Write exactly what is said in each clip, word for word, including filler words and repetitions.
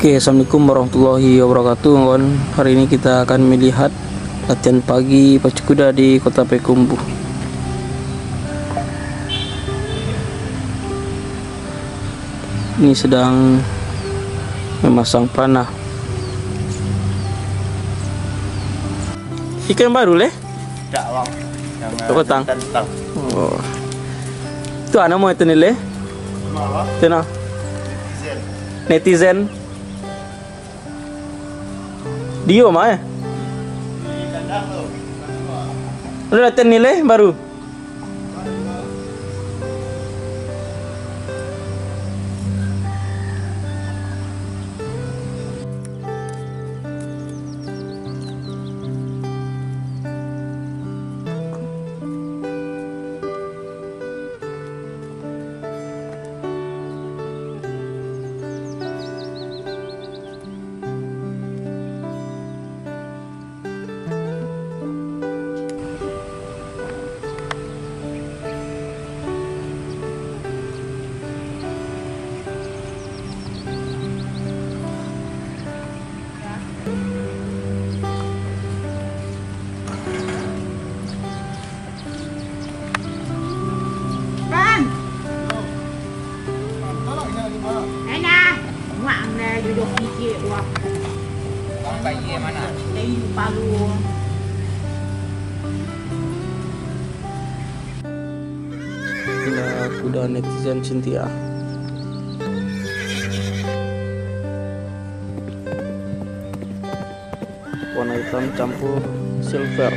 Oke, assalamualaikum warahmatullahi wabarakatuh, kawan. Hari ini kita akan melihat latihan pagi pacu kuda di Kota Payakumbuh. Ini sedang memasang panah. Ikan baru, leh? Dak, Bang. Yang, Tok Petang. Tentang. Oh. Tu ana mo itu ni, leh? Itu nah. Netizen. Dio mah, eh? Udah latihan ni, leh, baru? Pan. Enak. Wak ne duduk kicik wak. Bang, pai mana? Tei palu. Kuda, kuda netizen Cynthia. Warna hitam campur silver.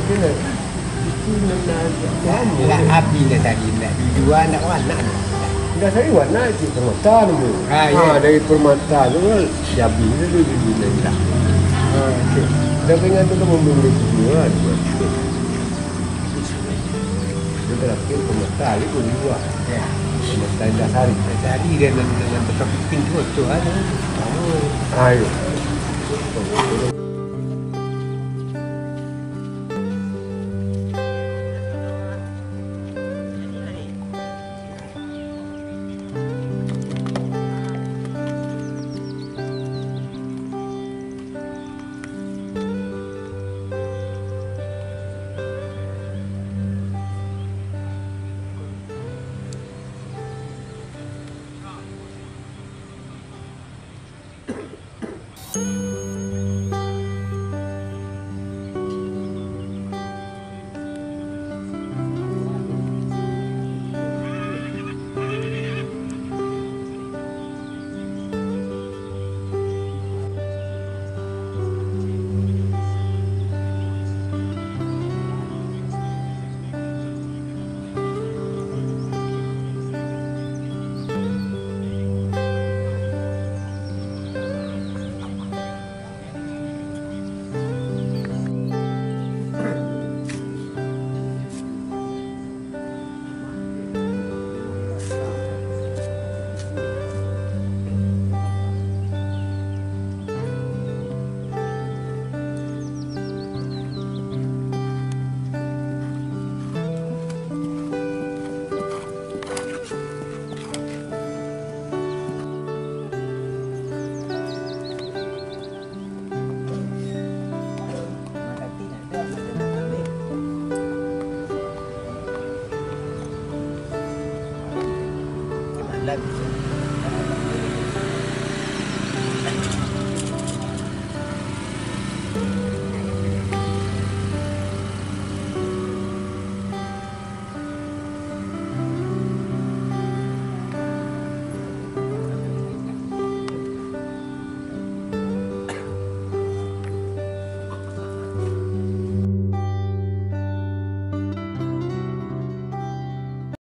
Itu nan, nan, lah, api ndak tadi, ndak dijua, ndak baranak. Ndak tadi baranak, cik, permata namo. Ah, iya. Ah, dari permata tu kan, si Abi tu, tu, tu, tu, tu, tu. Ah, oke. Dah pengen tu kan membeli tu, ah, dua. Dia terakhir permata, dia pun dua. Ya. Permata Indah Sari. Indah Sari dia nan, nan, nan betok pintu tu, ah, tu. Oh. Ayo.